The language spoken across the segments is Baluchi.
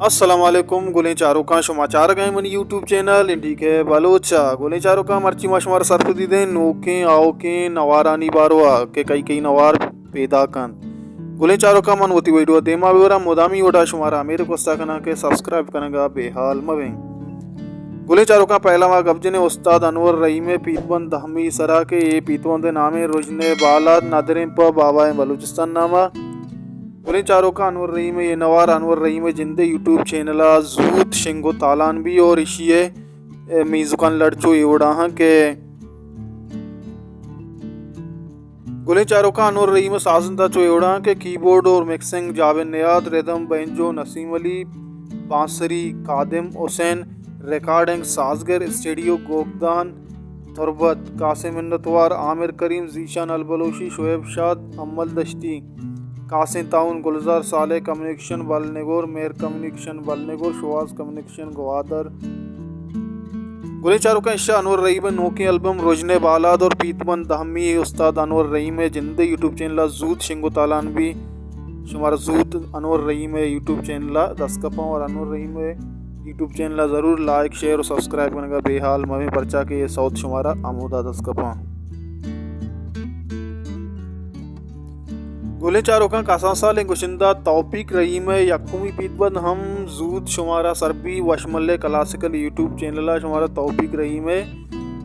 السلام علیکم گلیں چاروکاں، شما چارگ ءَ منی یوٹیوب چینل این ڈی کے بلوچ ءَ۔ گلیں چاروکاں، مرچی ما شمارا سرپدی دیں نوکیں آؤکیں نوارانی باروا کہ کئی کئی نوار پیداک انت۔ گلیں چاروکاں، من وتی ویڈیو ءَ دیما ببراں، مدامی وڑا شمارا ہمے ریکوسٹ ءَ کناں کہ سبسکرائب کنگ ءَ بے حال مبیں۔ گلیں چاروکاں، پہلا ما گپ جنیں استاد انور رحیم ءِ پیتبند دہمی سرا کہ اے پیتبند ءِ نام ایں رژن ءِ بالاد ندریں پہ بابائیں بلوچستان ناما۔ گلیں چاروکاں، انور رحیم ءِ اے نوار انور رحیم ءِ جند ءِ یوٹیوب چینل ءَ زوت شنگ و تالان بی اور ایشی ءِ میوزکانی لڑ چو اے وڑا ہاں کہ گلیں چاروکاں، انور رحیم ءِ سازندہ چو اے وڑا ہاں کہ کیبورڈ اور مکسنگ جاوید نیاد، ردم بینجو نسیم علی، بانسری خادم حسین، ریکارڈنگ سازگر اسٹوڈیو گوکدان، تربت، قاسم منتوار، عامر کریم، ذیشان البلوشی، شعیب شاد، امل دشتی، قاسم تعاون، گلزار صالح، کمیونیکیشن بل نگور، مہر کمیونیکیشن بل نگور، شواز کمیونیکیشن گوادر۔ گلیں چاروکاں، ایشاں انور رحیم ءِ نوکیں البم رژن ءِ بالاد اور پیتبند دہمی استاد انور رحیم ءِ جند ءِ یوٹیوب چینل ءَ زوت شنگ و تالان بی۔ شمارا زوت انور رحیم ءِ یوٹیوب چینل ءَ دست کپاں اور انور رحیم ءِ یوٹیوب چینل ءَ ضرور لائک، شیئر و سبسکرائب کنگ ءَ بے حال مبیں، پرچا کہ اے سوت شمارا ہمودا دست کپاں۔ گلیں چاروکاں، کسان سالیں گشندہ توفیق رحیم ءِ یکمی پیتبند ہم زوت شمارا سر بی۔ وشملے کلاسیکل یوٹیوب چینل ءَ شمارا توفیق رحیم ءِ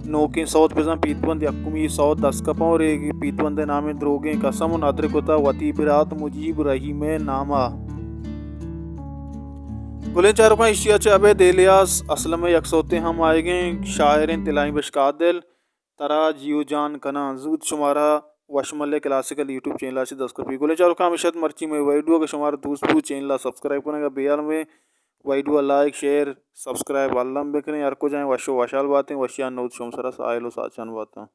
نوکیں سوت بزاں پیتبند یکمی سوت دست کپاں اور اے پیتبند ءِ نام ایں دروگیں قسم و ندر کتا وتی برات مجیب رحیم ءِ ناما۔ گلیں چاروکاں، ایشی ءَ چہ ابید الیاس اسلم ءِ یک سوتے ہم آیگیں، شاعر ایں تلائی بشک عادل، ترا جیو جان کناں۔ زوت شمارا وشملے کلاسیکل یوٹیوب چینل ءَ چہ دست کپی۔ گلیں چاروکاں، ہمیش ات مرچی مئے ویڈیو، اگہ شمارا دوست بو چینل ءَ سبسکرائب کنگ ءَ بے حال مبیں، ویڈیو ءَ لائک، شیئر، سبسکرائب الم بکنیں۔ ہر کجائیں وش و وشحال باتیں، وشیان نود شم سرا ساحل و ساچان باتاں۔